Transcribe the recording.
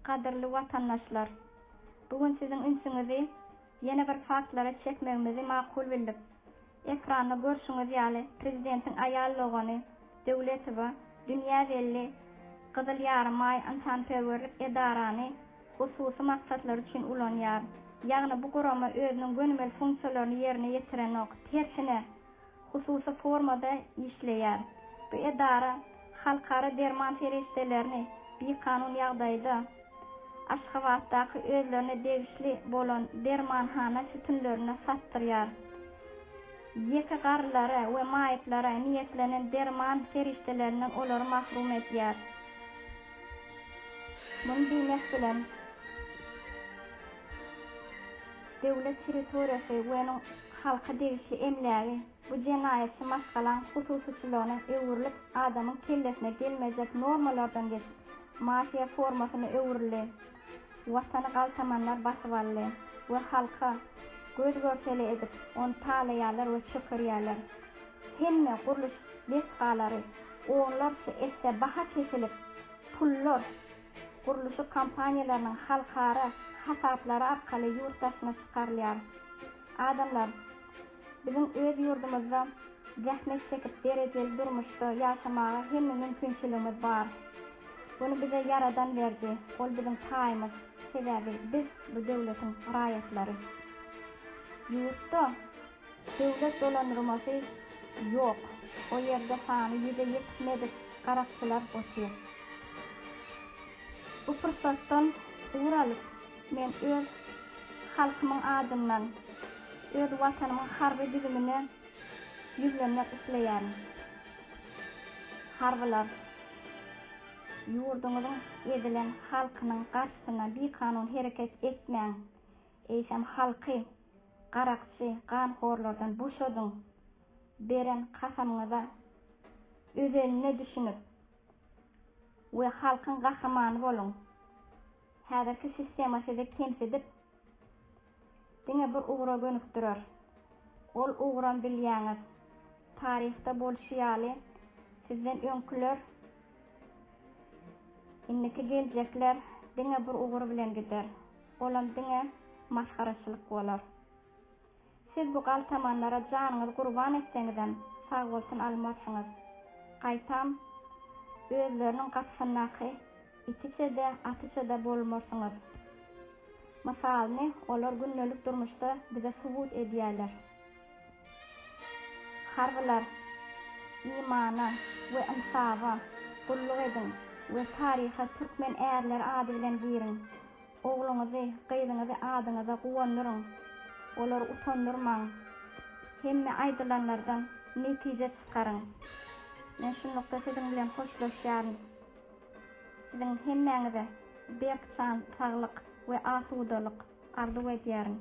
Gadyrly watandaşlar! Bu gün siziň ünsüňizi ýene bir faktlara çekmegimizi makul bildik. Ekranda görşüňiz ýaly, prezidentiň aýal dogany Döwletowa dünýä belli Gyzyl Ýarymaý ynsanperwerlik edarany hususy maksatlar üçin ulanýar. Ýagny bu gurama özüniň gönümel funksiýalaryny ýerine ýetirenok, tersine, hususy formada işleýär. Bu edara halkara derman serişdelerini bikanun ýagdaýda Aşgabatdaky özlerine degişli bolan dermanhana sütünlerine satdyrýar. Ýeke garrylara we maýyplara niýetlenen derman serişdelerinden olary mahrum edýär. Muny diýmek bilen, döwlet territoriýasy we onuň halka degişli emlägi bu jenaýatçy maşgalaň hususyçylygyna öwrülip, adamyň kellesine gelmejek normalardan geçip, mafiýa formasyna öwrüldi. Watany galtamanlar basyp aldy we halka göz-görtele edip, ony talaýarlar we çökerýärler. Hemme gurluşyk desgalary onlarça esse baha kesilip, pullar gurluşyk kompaniýalarynyň halkara hasaplary arkaly ýurt daşyna çykarylýar. Adamlar, biziň öz ýurdumyzda zähmet çekip derejeli durmuşda ýaşamaga hemme mümkinçiligimiz bar. Muny bize Ýaradan berdi, ol biziň paýymyz, sebäbi biz bu döwletiň raýatlary. Ýurtda Döwlet dolandyrmasy ýok. O ýerde sany ýüze ýetmedik garakçylar otyr. Bu pursatdan ugur alyp, men öz halkymyň adyndan öz Watanymyň harby düzümine ýüzlenmek isleýärin. Harbylar, ýurduňyzyň ezilen halkynyň garşysyna bikanun hereket etmäň, eýsem halky Garakçy, ganhorlardan boşadyň! Beren kasamyňyza özenine düşünip we halkyň gahrymany boluň! Häzirki sistema sizi kemsidip, diňe bir ugra gönükdirer. Ol ugram bilýäňiz. Taryhda bolşy ýaly, sizden öňküler, indiki geljekler diňe bir ugur bilen gider. Olam diňe masgaraçylyk bolar. Siz bu galtamanlara janyňyzy gurban etseňizem sagbolsun almarsyňyz. Gaýtam özleriniň gapysyndaky itiçe-de, atyça-da bolmarsyňyz. Mysalyny olar gündelik durmuşda bize subut edýärler. Harbylar, imana we ynsaba gulluk ediň we taryha türkmen ärleri ady bilen giriň. Ogluňyzy, gyzyňyzy adyňyza guwandyryň, olary utandyrmaň. Hemme aýdylanlardan netije çykaryň. Men şunlukda siziň bilen hoşlaşýaryn. Siziň hemmäňize berk jan saglyk we asudalyk arzuw edýärin.